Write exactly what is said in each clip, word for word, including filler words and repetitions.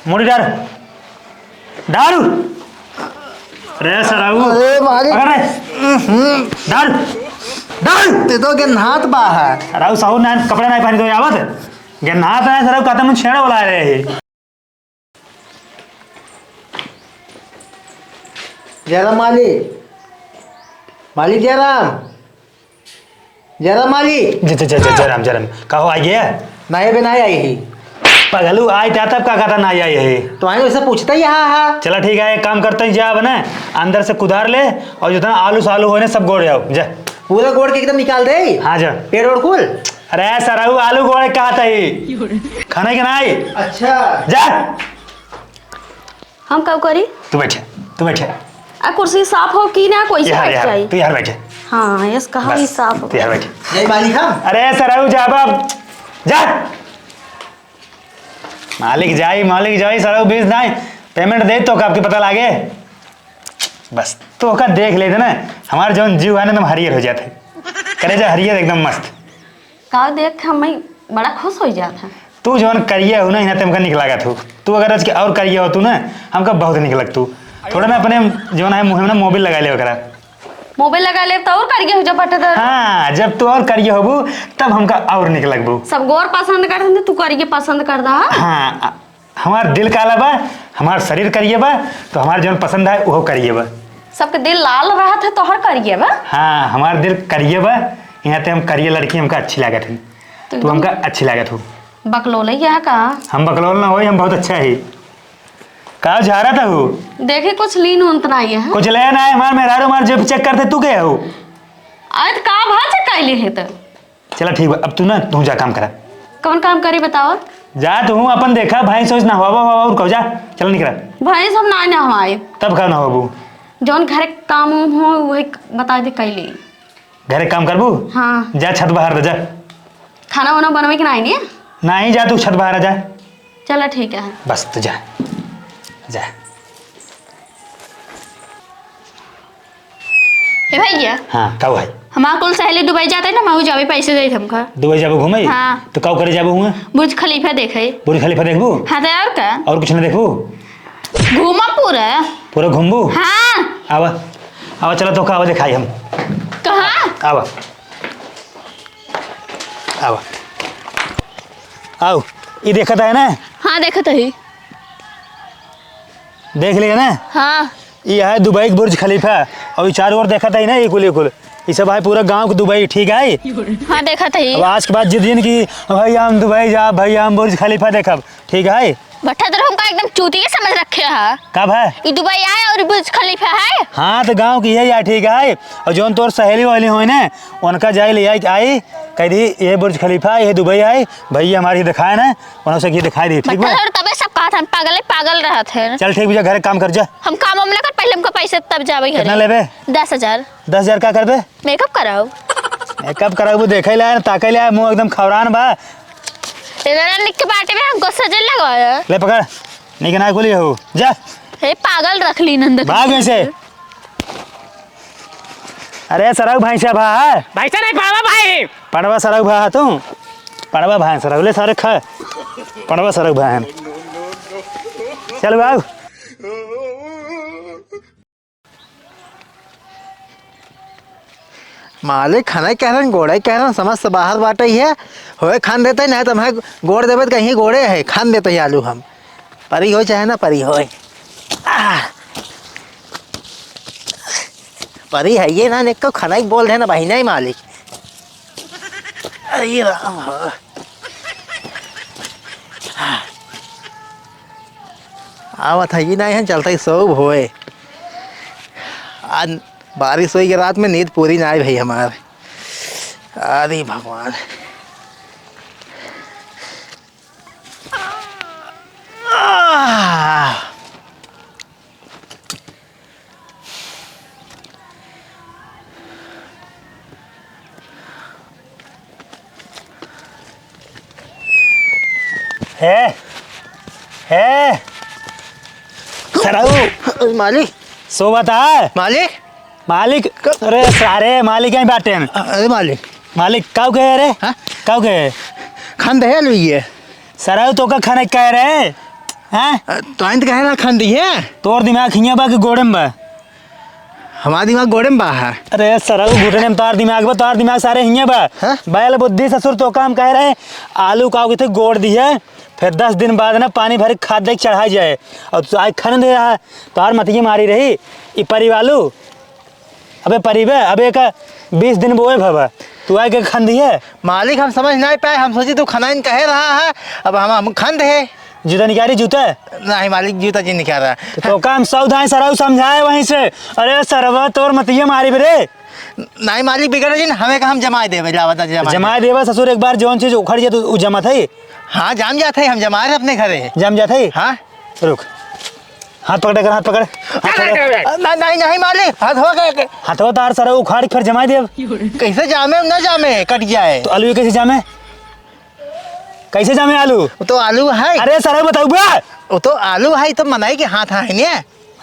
मुड़ी डार। डार। अरे सरऊ। अरे मालिक। पकड़ रे। हम्म। डार। डार। ते तो गेन्हात बा है। सरऊ सहू ना कपड़ा ना पहन के आवत। गेन्हात ना सरऊ कतम छेड़ वाला रहे। जयराम मालिक। मालिक जयराम। जयराम मालिक। जय, जय, जय, जय, जयराम, जयराम। का हो, आई गया? नहीं, अबे नहीं आई ही। पगलू, आई था तब का कहता नहीं आई ही? तो आई वैसे पूछता ही, हाँ, हाँ। चला ठीक है, एक काम करते हैं, जा अब ना, अंदर से कुदार ले और जितना आलू सालू होने सब गोड़ जाओ, जा। पूरा गोड़ के एकदम निकाल दे। हाँ, जा। पेड़ ओड़ कुल। अरे सरऊ, आलू गोड़ कहता ही। खाने के नहीं। अच्छा। जा। हम कब करी? तू बैठे, तू बैठे। आ कुर्सी साफ हो कि ना, कोई से यहाँ, बैठ यहाँ, जाई? तू यहाँ बैठे। हाँ, यस, कहा बस, ही साफ हो। तू यहाँ बैठे। नहीं मालिक हम। अरे सरऊ जा बाप, जा। मालिक जाई, मालिक जाई, सरऊ बीस नाई। पेमेंट दे तो का आपके पता लागे। बस, तो का देख लेते ना, हमार जौन जीव है ना एकदम हरियर हो जाते। करेजा हरियर एकदम मस्त। का देख के हम बड़ा खुश हो जात है। तू जवन करिया हो ना, इना ते हमका निक लागत हो। तू अगर आज के और करिया हो तू ना, हमका बहुत निक लगतू। थोड़ा ना अपने जवन है मुँह में ना मोबिल लगा ले ओकरा। मोबिल लगा ले तो और करिया हो जा पटदार। हाँ, जब तू और करिया होबू, तब हमका और निक लगबू। सब गोर पसंद कर दे, तू करिया पसंद कर दा। हाँ, हमार दिल काला बा, हमार शरीर करिया बा, तो हमार जौन पसंद है, उहो करिया बा। सबके दिल लाल रहत है, तोहर करिया बा? हाँ, हमार दिल करिया बा, यहाँ ते हम करिया लड़की हमका अच्छी लागत है। तो तू हमका अच्छी लागत हो। बकलोल है यहाँ का? हम बकलोल ना होई, हम बहुत अच्छा है। का झारा था हो? देखी कुछ लीन उन त नाई है। कुछ ले ना है, हमार मेहरारू हमार जेब चेक करते, तू के हो? अरे त का भा चेक कैले है त? चला ठीक बा, अब तू ना, तू जा काम करा। कौन काम करी बताओ? जा तू अपन देखा, भैंस वैंस नहवावा, हवा और कहो जा, चला निकला। भैंस हम ना नहवाए। तब का नहवाबू? जौन घर के काम उम हो, वही बता दे कैली। घरे काम करबू? हाँ। जा छत बहार दे जा। खाना वाना बनवे के नाही ने? नाही, जा तू छत बहार जा। चला ठीक है। बस तू जा, जा। ए भैया। हाँ, का भाई? हमार कुल सहेली दुबई जाते ना, महू जावे पैसे देत हमका। दुबई जाबो घूमे? हाँ। तो का करे जाबो हुआ? बुर्ज खलीफा देखे। बुर्ज खलीफा देखबू? हाँ, तो और का? और कुछ ना देखबू? घूमब पूरा। पूरा घूमबू? हाँ। आवा, आवा, चला तो का आवा देखाई हम। कहाँ? आवा, आवा, आओ, ई देखत है ना? हाँ, देखत है। देख लिया ना? हाँ। ई है दुबई के बुर्ज खलीफा, और ई चारों ओर देखत है ना, ई कुल, ई कुल, ई सब है पूरा गाँव के दुबई, ठीक है? हाँ, देखत है। अब आज के बाद जिद जिन की, "भैया हम दुबई जाब, भैया हम बुर्ज खलीफा देखब", ठीक है? बट्ठा तो हमका एकदम चूतिया समझ रखे है। का भाई? ई दुबई आए और बुर्ज खलीफा है? हाँ, तो गाँव की यही है, ठीक है? और जौन तोर सहेली वहेली होई ना, उनका जाई ले आई, आई, कह दी, "ये बुर्ज खलीफा, ये दुबई है, भैया हमारे ये दिखाए ना", उन्होंने से ये दिखाई दी, ठीक बा? बता, और तबे सब कहत हैं, पागल है, पागल रहत है। चल ठीक बा, जा घरे काम कर जा। हम काम वाम ना कर, पहले हमको पैसे तब जावे घरे। कितना लेबे? दस हजार। दस हजार का करबे? मेकअप कराओ। मेकअप कराओ, वो देखे ला, ताके ला, मुंह एकदम खौरान बा। इधर निक के पार्टी में हमको सजल लगाओ। ले पकड़, निक ना कुली हो, जा। हे पागल रख ली नंद। भाग यहाँ से। अरे सरऊ भैंसा भा है? भैंसा नहीं, पड़वा भाई। पड़वा सरऊ भा है तू? पड़वा भा है सरऊ, ले सारे खा। पड़वा सरऊ भा है। चल बाबू। मालिक खाना ही कह रहे हैं, गोड़ा ही कह रहे हैं, समझ से बाहर बाटे ही है। होए खान देते ही नहीं तो हमें गोड़ देवे तो कहीं गोड़े है, खान देते ही आलू हम। परी हो चाहे ना परी होए। आह। परी है ये ना, नेक को खाना ही बोल देना भाई, नहीं मालिक। अरे राम हो। आवत है ये नहीं है, चलता ही सब होए। आज बारिश होई के रात में नींद पूरी ना आई भाई हमार। अरे भगवान। आह। हे, हे, सरऊ। मालिक। सोवत है? मालिक। मालिक, अरे सारे मालिक यहीं बाटे हैं। अरे मालिक। मालिक, काऊ कहे रे? हाँ? काऊ कहे? खान दे लुइये। सरऊ तो का खाने कह रहे? हैं? अ, तो आइन तो कहे ना खन दिहे। तोर दिमाग हियाँ बा कि गोड़े में बा? हमार दिमाग गोड़े में बा है। अरे सरऊ, घुटने में तोर दिमाग बा, तोर दिमाग सारे हियाँ बा। हाँ? बैल बुद्धि ससुर, तो काम कहे रहे, आलू का उगिथे गोड़ दिहे, फिर दस दिन बाद ना पानी भरे खाद दे के चढ़ाई जाए। और तू आज खन दे रहा, तोर मतिये मारी रही, ई परी आलू। अबे परी बे, अबे का बीस दिन बोए भवा, तू आए के खन दिहे? मालिक, हम समझ नहीं पाए, हम सोची तू खनाइन कहे रहा है, अब हम, हम खन दे। जूता निकाली, जूता? नहीं मालिक, जूता जी निकाल रहा। तो, तो काम सौधाई सरऊ समझाए वहीं से। अरे सरवा, तोर मतिये मारी बे रे। नहीं मालिक, बिगड़ जी, हमें का हम जमाए देबे, लावा ता जमाए जमाए देबे। देबे ससुर, एक बार जौन चीज उखड़ जाए तो उ जमत है। हाँ, जम जात है, हम जमा रहे अपने घरे। जम जात है? हाँ। रुक, हाथ पकड़, कर हाथ पकड़, हाथ पकड़। नहीं, नहीं, नहीं मालिक, हाथ हो गए। हाथवा तार सरऊ उखाड़ के फिर जमाए देब। कैसे जामे, ना जामे, कट जाए। तो आलू कैसे जामे? कैसे जामे आलू? वो तो आलू है। अरे सरऊ बताऊ बा। वो तो आलू है, तो मनई के हाथ है ने।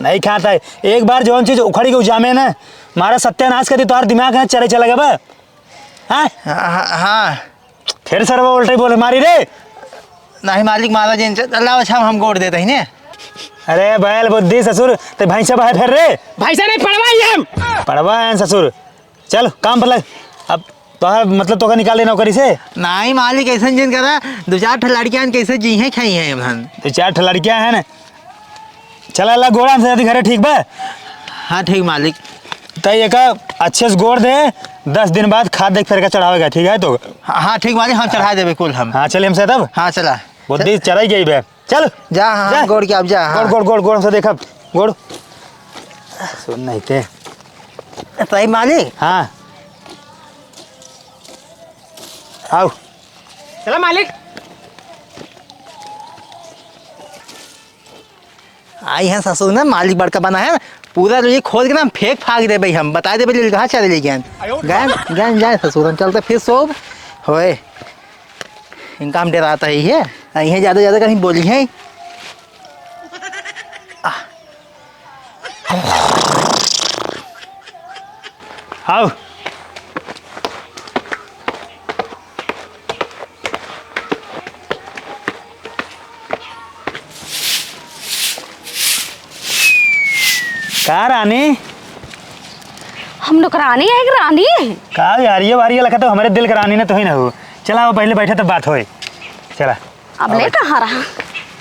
नहीं खाता है। एक बार जौन चीज उखड़ के उजामे ना, मारा सत्यानाश कर दी, तोहार दिमाग ना चले चला गया बा। हाँ? हाँ, हाँ, हाँ। फिर सरवा उल्टे बोले मारी रे। नहीं मालिक, मारा जिन से, अल्लाह अच्छा हम गोड़ देते ही ने। अरे बैल बुद्धि ससुर, ते भैंसा बहे फिर रे। भैंसा नहीं, पड़वा ही हम। पड़वा है ससुर। चल, काम पर लग। अब तोहार, मतलब, तोका निकाल दे नौकरी से? नाहीं मालिक, ऐसन जिन करा, दो चार ठे लड़कियां कैसे जी हैं, खाई हैं हमहन। दो चार ठे लड़कियां हैं ना? चला ला गोड़ा से जाती घरे, ठीक बा? हाँ, ठीक मालिक। त एका अच्छे से गोड़ दे, दस दिन बाद खाद देख फिर का चढ़ावेगा, ठीक है तो? हाँ, हाँ, ठीक मालिक, हम चढ़ा देबे कुल हम। हाँ, चले हमसे तब। हाँ, चला। बुद्धि चढ़ाई गई बे। चल। जा, हाँ, जा। गोड़ के अब जा, हाँ। गोड़, गोड़, गोड़, गोड़ से देखब। गोड़। सुन नहीं ते। सही मालिक? हाँ। आओ। चला मालिक। आई हैं ससुर ने, मालिक बड़का बना है, पूरा ये खोल के ना फेंक फाक देबे हम, बता देबे ले कहाँ चले ले गए। गए, गए, जाए ससुर, हम चलते फिर सोब। होए। इनका हम डराता ही है। आ, इहे ज्यादा, ज्यादा कहीं बोली है। आ। आओ। का रानी? हम नौकरानी है कि रानी है? का यार, ये बारी लगा तो हमरे दिल के रानी ने तो ही ना हो। चला, वो पहले बैठे तब बात होए। चला। अब ले कहाँ रहा?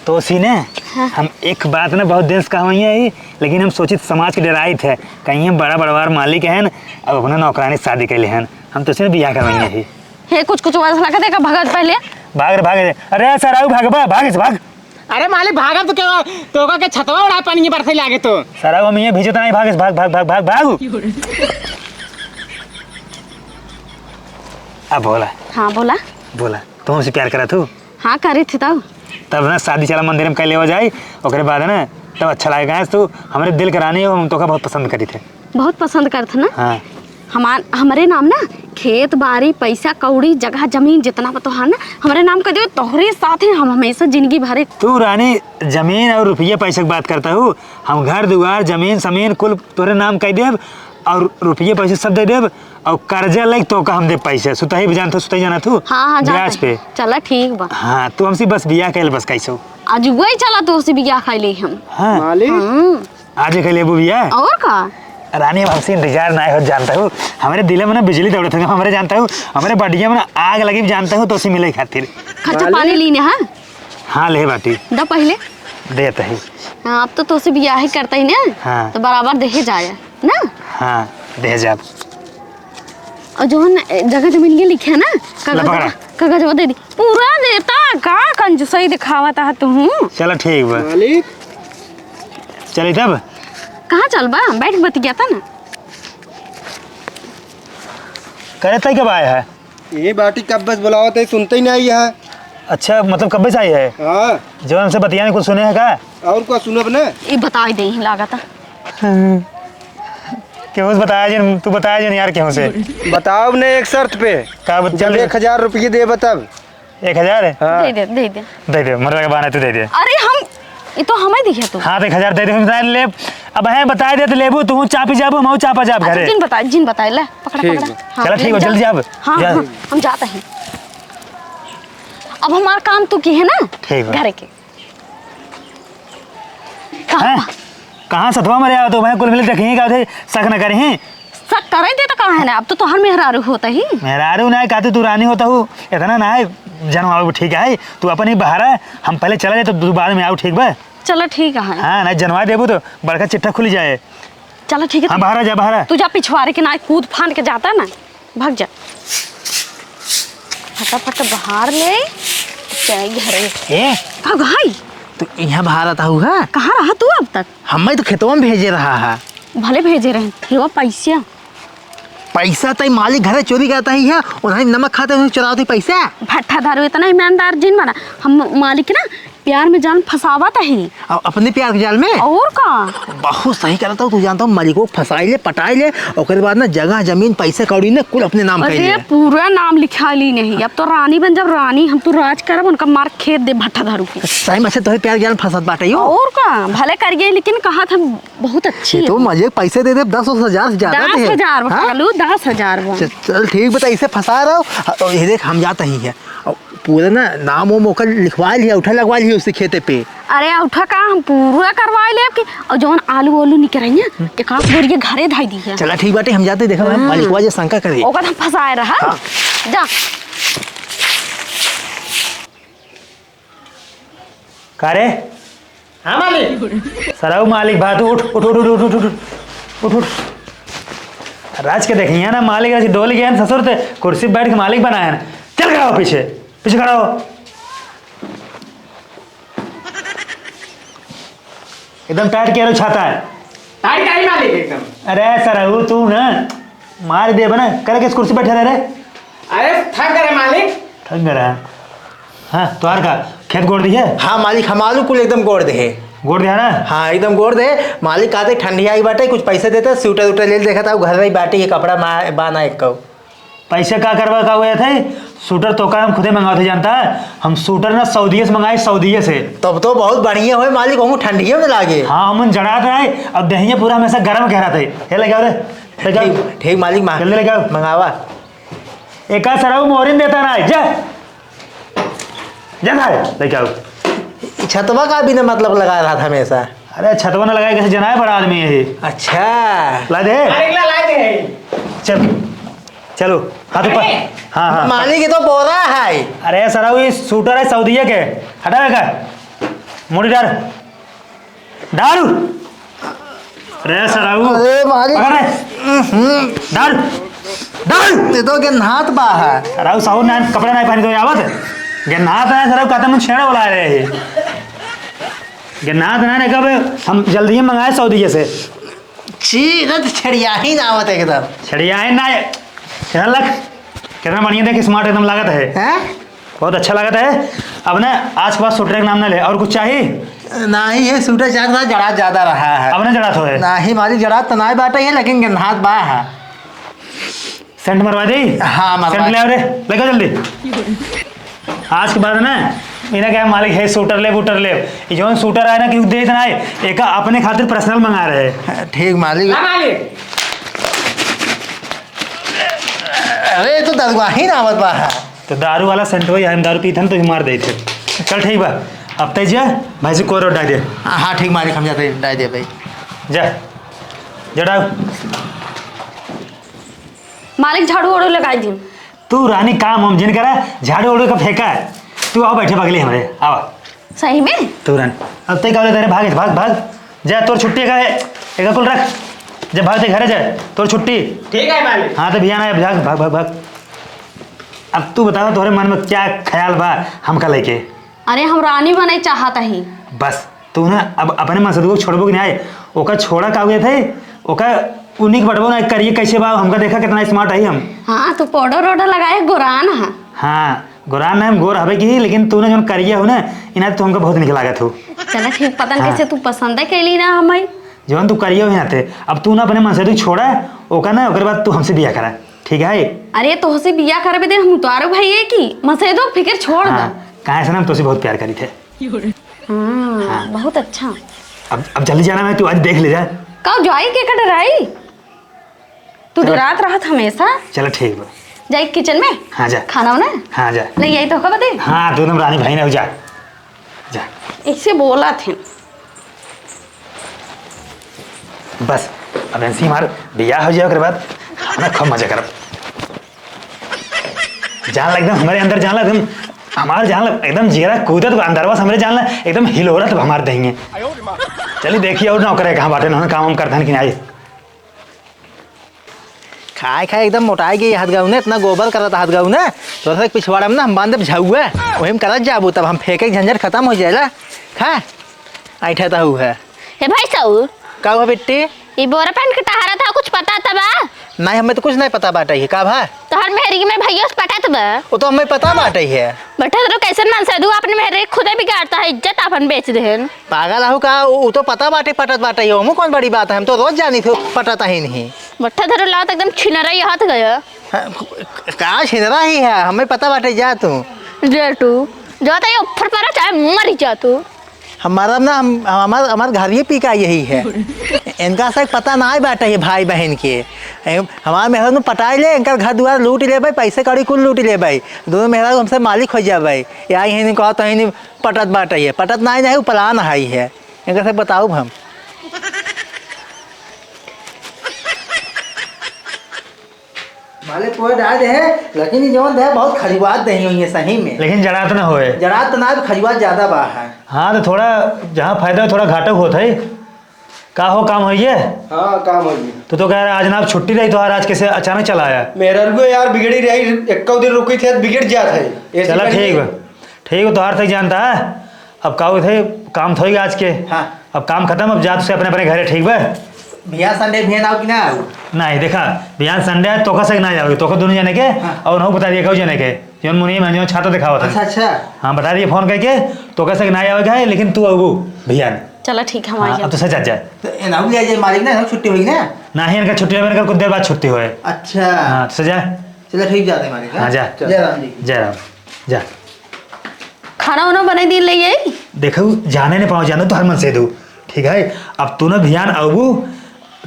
तो सी ने, हाँ। हम एक बात ना बहुत दिन से कहा हुई है, लेकिन हम सोचित समाज के डराइत है, कहीं हम बड़ा बड़वार मालिक हैं, अब अपना नौकरानी से शादी कर ले हैं, हम तो सी ने बियाह करवाई है। हे, कुछ, कुछ वैसा लगा देखा, भगत पहले। भाग रे, भाग रे। अरे सर, आओ, भाग, भाग, भाग, भाग। अरे मालिक, भागब तो क्या, तोका के छतवा उड़ाए पानी बरसे लागे तो। सर, आओ, हम ये भीजत नहीं, भाग, भाग, भाग, भाग, भाग, भाग। अब बोला। हाँ, बोला। बोला, तू हमसे प्यार करा तू? हाँ, करी थी तब। तब ना शादी चला मंदिर में कर लेवा जाए, ओकरे बाद ना तब अच्छा लागेगा। आज तू हमरे दिल के रानी हो, हम तोका बहुत पसंद करी थे। बहुत पसंद करत ना? हाँ। हमार, हमरे नाम ना खेत बारी, पैसा कौड़ी, जगह जमीन जितना बा तोहार ना, हमरे नाम कर दियो, तोहरे साथे हम हमेशा जिंदगी भरे। तू रानी जमीन और रुपये पैसे की बात करता हूँ, हम घर दुआर जमीन समीन कुल तोरे नाम कर देब और रुपये पैसे सब दे देब और कर्जा लग तोका हम देब पैसे। सुतही भी जानत हो, सुतही जानत हो? हाँ, हाँ, जानत ब्याज है। पे। चला ठीक बा। हाँ, तू हमसे बस बियाह कैल बस कैसे हो? आज वही चला तोहसे बियाह कर ले हम। हाँ। मालिक। हम्म। आज ही कर लेबू बियाह? और का? रानी, अब हमसे इंतजार ना हो जानता हूँ। हमारे दिल में ना बिजली दौड़त है, हमारे जानता हूँ, हमारे बॉडी में ना आग लगी जानता हूँ, तो उसे मिले खातिर। खर्चा मालिक। पानी लीने, हाँ? हाँ, ले बाटी। द पहले। देत है। हाँ, अब तो तोसे बियाह ही करता ही ना, हाँ। तो बराबर देहे जाए, ना? हाँ, देहे जाब। और जौन जगह जमीन के लिखे है ना, कागज ला पकड़ा। कागज दे दी। पूरा देता का, कंजूसई दिखावत है तू। चला ठीक बा। मालिक। चली तब? कहाँ चल बा? बैठ के बतियाता ना। करे तई कब आया है? यही बाटी कब्बे से बुलावत है, सुनते ही नहीं है। अच्छा, मतलब कब्बे से आई है? हाँ। जब हमसे बतियाने कुछ सुने हैं का? और का सुनब ने? ये बताई दे ही लागत है। केहू से बताया जिन, तू बताया जिन यार केहू से। बताओ ने एक शर्त पे। का बत-, जब जल्दी। एक हजार रुपये देबे तब। एक हजार है? हाँ। दे दे, दे दे। दे दे, मरला के बहाना तू दे दे। अरे हम, ये तो हमें दिया तू। हाँ, तो एक हजार दे दे, हम जान ले। अब है बताए दे तो लेबू, तू चापी जाबू, हम चापा जाब अच्छा, घरे। जिन बताए, जिन बताए, ले, पकड़ा, ठीक पकड़ा। बा। हाँ, चला, ठीक बा, जा। जल्दी जाब। हाँ, जा। हाँ, हम जाते हैं। अब हमारा काम तू की है ना? ठीक बा। घर के। कहाँ हैं? बा? कहाँ सथवा मरे आवत हो? मैं कुल मिले देखी का होते, शक न करी। शक करे दे तो कहाँ है ना, अब तो तोहर मेहरारू होता ही। मेहरारू ना है, कहते तू रानी होता हूँ, इतना ना है, जनवावे ठीक है, तू अपन ही बाहर है, हम पहले चला जाए तो तू बाद में आओ, ठीक बा? चलो ठीक है। हाँ, ना जनवा देबू तो बड़का चिट्ठा खुल जाए। चलो ठीक है, हाँ, तू बाहर आ जा, बाहर आ। तू जा पिछवारे के ना कूद फांद के जाता ना, भाग जा। फटाफट बाहर ले, जाए घरे। ए? का भाई? तू यहाँ बाहर आता हुआ? कहाँ रहा तू अब तक? हमें तो खेतवा में भेजे रहा है। भले भेजे रहे, लेवा पैसा। पैसा तई मालिक घरे चोरी करता ही है, उन्हें नमक खाते हुए चुरावती पैसा। भट्ठा दारू इतना ईमानदार जिन बना, हम मालिक ना प्यार में जान फंसावत ही। अब अपने प्यार के जाल में? और का? बहुत सही करता हूँ, तू जानता हूँ, मलिको फंसाई ले, पटाई ले, ओकरे बाद ना जगह, जमीन, पैसा, कौड़ी ना कुल अपने नाम कर अरे, ले। पूरा नाम लिखा ली नहीं। अब तो रानी बन, जब रानी हम तो राज करब, उनका मार खेद दे भट्ठा दारू के। सही में से तोहे प्यार के जाल में फंसत बाटे यो। और का? भले कर गए, लेकिन कहा था बहुत अच्छी ये है। तो मजे पैसे दे दे, दस हजार से ज्यादा दे। दस हजार हाँ? बता लो, दस हजार वो। चल, चल ठीक बता, इसे फंसा रहा हो। हाँ, तो ये देख, हम जाते ही है। और पूरा ना नाम वाम ओकर लिखवा लिया, उठा लगवा लिया उससे खेते पे। अरे उठा का हम पूरा करवा लेब कि, और जौन आलू वालू निकल रही है, एक आध बोरिया घरे धाई दी है। चला ठीक बाटे, हम जाते देखा हाँ। मालिकवा जे शंका करे। ओकर हम फंसाए रहा। हाँ। जा। का रे? हाँ मालिक। सरऊ मालिक बा, तू उठ, उठ, उठ। राज के देखिए ना मालिक, आज डोल गया है ससुर ते, कुर्सी पे बैठ के मालिक बनाया है। चल खड़ा हो पीछे, पीछे खड़ा हो। एकदम टाइट किया रो छाता है। टाइट काहे मालिक एकदम? अरे सरऊ तू ना मार दे बना, करे किस कुर्सी बैठे रह रे? अरे थक गए मालिक। थक गए रहा। हाँ, तोहार का खेत गोड़ दिए? हाँ मालिक, हम आलू कुल एकदम गोड़ दे। गोड़ दिया ना? हाँ एकदम गोड़ दे। मालिक कहते ठंडी आई बाटे, कुछ पैसे देते, स्वेटर उटर ले देखा था, घर में बाटे ये कपड़ा मा-, बाना एक कौ। पैसे का करवा का हुए थे? स्वेटर तो का हम खुदे मंगावत है, जानता है? हम स्वेटर ना सऊदीये से मंगाए, सऊदीये से। तब तो बहुत बढ़िया होए मालिक, हमू ठंडिये में लागे। हाँ, हमन जड़ात रहे, अब देहिया पूरा हमेशा गरम कह रहा था। ये लेके आओ रे, लेके आओ। ठीक, ठीक मालिक, मा-, जल्दी लेके आओ। मंगावा। एका सरऊ मोहरिन देता ना है, जा। जा ना है, लेके आओ। ई छतवा का बिना मतलब लगा रहा था हमेशा। अरे छतवा ना लगाए, कैसे जनाए बड़ा आदमी है ये। अच्छा। ला दे। अरे ला, ला दे। चल। चलो, हाथ ऊपर। अरे! हाँ, हाँ। मालिक, ये तो बोरा है। अरे सरऊ, ये स्वेटर है सऊदीये के। हटा बेकार। मुड़ी डाल। डाल। अरे सरऊ। अरे मालिक। पकड़ रे। हम्म। डाल। डाल। ये तो गेंदहात बा है। सरऊ, सहू ना, कपड़ा ना पहनी तो आवत। गेंदहात ना, सरऊ, कहते मुझे छेड़ा बोला रहे हैं। गेंदहात ना, ने कब हम जल्दी ही मंगाए सऊदीये से। छी, इधर तो छड़िया ही ना आवत एकदम। छड़िया ही ना, कितना लग, कितना बढ़िया देख, smart एकदम लागत है। हैं? बहुत अच्छा लागत है। अब ना, आज के बाद स्वेटर के नाम ना ले, और कुछ चाहिए? नहीं, ये स्वेटर चार साल जड़ा ज्यादा रहा है। अब ना जड़ा तो है। नहीं, मालिक जड़ा तो ना बाटे है, लेकिन गेंदहात बा है। सेंट मरवा दे। हाँ, मरवा सेंट दे। ले आओ रे, लेके जल्दी। आज के बाद ना, इन्हें क्या मालिक है, स्वेटर ले, बूटर ले। ये जौन स्वेटर आए ना, कि दे देना है, एक अपने खातिर personal मंगा रहे हैं। ठीक मालिक। हाँ, मालिक। अरे, ये तो दरुआ ही ना आवत बा है। तो दारू वाला सेंट वही है, हम दारू पीत हन तो मार दे थे। चल ठीक बा, अब तय जा, भाई से कोर डाल दे। हाँ, हाँ, ठीक मालिक, हम जाते हैं, डाल दे भाई। जा, जड़ाओ। मालिक झाड़ू ओड़ू लगाई दी। तू रानी काम हम जिन करा, झाड़ू ओड़ू का फेंका है। तू आओ बैठे बगले हमरे, आओ। सही में? तू रानी, अब तय का बोले तेरे भाग, भाग, भाग। जा, तोर छुट्टी का है, एक कुल रख। जा भाग ते घरे जा, तोर छुट्टी। ठीक है मालिक। हाँ तो भैया ना, भाग, भाग, भाग, भाग। अब तू बताओ तोहरे मन में क्या ख्याल बा हमका लेके? अरे हम रानी बने चाहत ही। बस तू ना अब अपने मसदुआ छोड़बो कि नहीं? ओका छोड़ा का हुए थे, ओका उन्हीं के बटबो ना करिए कैसे बा, हमका देखा कितना smart है हम। हाँ, तू पाउडर वाउडर लगाए गोरान है। हाँ, गोरान ना हम गोर हबे की, लेकिन तू ना जौन करिया हो ना, इना तू हमका बहुत निक लागत हो। चला ठीक, पता नहीं हाँ। कैसे तू पसंद है कैली ना हमें। जौन तू करिया हो ना थे, अब तू ना अपने मसदुआ छोड़ा, ओका ना, ओकर बाद तू हमसे बिया करा, ठीक है? अरे तोहसे बिया करबे दे, हम उतारो भाई है कि मसदुआ फिक्र छोड़ हाँ, दा। काहे से ना हम तोसे बहुत प्यार करी थे। हाँ, हाँ। बहुत अच्छा। अब, अब जल्दी जाना है, तू आज देख ले जा। का जाई के का डराई? तू चलो। डरात रहत हमेशा। चलो ठीक बा। जाई किचन में? हाँ, जा। खाना वाना? हाँ, जा। ले आई तो का बदे? हाँ, तू एकदम रानी भाई ना हो, जा। जा। ऐसे बोला थे। बस, अब इनसे हमार बियाह हो जाए, ओकरे बाद अपना खूब मजा करब। जान ला एकदम हमरे अंदर, जान ला एकदम हमार, जान ला एकदम जियरा कूदत बा अंदरवा से हमरे, जान ला एकदम हिलोरत बा हमार देहिए। चली देखी और नौकरे कहाँ बाटे, उन्होंने काम वाम करत हन कि नाई। खाए खाए एकदम मोटाई गई हत गऊ ने, इतना गोबर करत हत गऊ ने, तो से पिछवाड़ा में ना हम बांध देब झउआ, वही में करत जाबू, तब हम फेंके के झंझट खत्म हो जाएला। खा, ऐठा तो हऊ है। हे भाई साहू। का हुआ बिट्टी? ई बोरा पहन के टहरत हौ, कुछ पता त बा? नहीं, हमें तो कुछ नहीं पता बाटे है। का भा? तोहर मेहरी के मेरे भैया से पटत बा। वो तो हमें पता बाटे है। बटत रहो, कैसन मनसेधू अपने मेहरी खुदे बिगाड़त है, इज्जत अपन बेच देहन। पागल आहू का? वो, वो तो पता बाटे, पटत बाटे है, हमू कौन बड़ी बात है, हम तो रोज जानी थे, पटत ही नहीं। बटत रहो, लात एकदम छिनरा यहात गया। हाँ, का छिनरा ही है, हमें पता बाटे, जा तू। जा तू, जा तो ये ऊपर पर चाहे मर जा तू। हमारा ना, हम, हमार, हमार घर ही पी का यही है। इनका से पता ना बाटे है भाई बहन के। ए, हमार मेहरारू पटाई ले, इनकर घर दुआर लूट लेबे, पैसे कौड़ी कुल लूट लेबे। दोनों मेहरारू हमसे मालिक हो जाबे। या यही नहीं कहत, यही नहीं पटत बाटे है। पटत ना ही नहीं, उ पलान है है। इनका से बताउब हम। मालिक, पोहे डाल दे है, लेकिन ये जवन दे है, बहुत खजुआत दही हुई है सही में। लेकिन जड़ात ना होए। जड़ात ना, खजुआत ज्यादा बा है। हाँ, तो थोड़ा जहाँ फायदा हो, थोड़ा घाटा होत है। का हो, काम होइए? हाँ, काम होइए। तो, तो कह रहा, आज ना आप छुट्टी रही, तो आज कैसे अचानक चला आया? मेहररुआ यार बिगड़ी रही, एक्को दिन रुकी थे, बिगड़ जात है। ऐसी चला, करके ठीक बा। ठीक बा, तोहार तक जानता है। अब का होत है, काम तो होइगा आज के। हाँ। अब काम खत्म, अब जा तुसे अपने, अपने घरे, ठीक बा? भैया, Sunday भैया ना आओ कि ना आओ? नहीं, देखा, बिहान Sunday है, तोका से ना जाओगे, तोका दोनों जने के, हाँ। और उन्हों बता दिया, कई जने के, जौन मुनीम है, जौन छाता दिखावत है। अच्छा, अच्छा। हाँ, बता दिए फोन करके, तोका से ना जाओगे है, लेकिन तू अबू, बिहान। चला, ठीक है, हम हाँ, आइए। अब तुसे जा, जा। तो ए ना ले जाए मालिक ना, छुट्टी होई ना? नहीं, इनका छुट्टी ना, इनका कुछ देर बाद छुट्टी होए। अच्छा। हाँ, तुसे जा। चला, ठीक, जाते हैं मालिक, हाँ, जा। जय राम जी। जय राम। जा। खाना वाना बनाई दी ले आई? देखो, जाने न पाओ, जानो तो हर मन से दू, ठीक है? अब तू ना भियान अबू,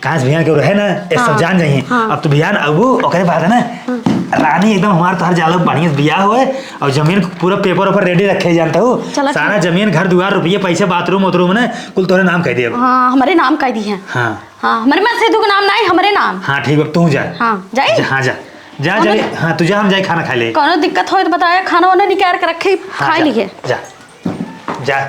कहाँ से भियान के रहे ना, ये सब हाँ, जान जाइए। हाँ। अब तू भियान अबू, ओकरे बाद है ना, हाँ। रानी एकदम हमार तोहर जालो बढ़िया से बियाह होए, और जमीन पूरा paper वेपर ready रखे जानता हूँ। चला, सारा ठीक। जमीन, घर दुआर, रुपये, पैसे, bathroom वाथरूम ना, कुल तोहरे नाम कह दिए अब। हाँ, हमारे नाम कह दी है। हाँ। हाँ, हमारे मन से दू के नाम ना है, हमारे नाम। हाँ, ठीक, अब तू जा। हाँ, जाई? जा, हाँ, जा। जा, कौनो जा, हाँ, तू जा, हम जाए खाना खा ले। कौनो दिक्कत होए तो बताया, खाना वाना निकाल के रखे, हाँ, खा जा, लिए। जा, जा।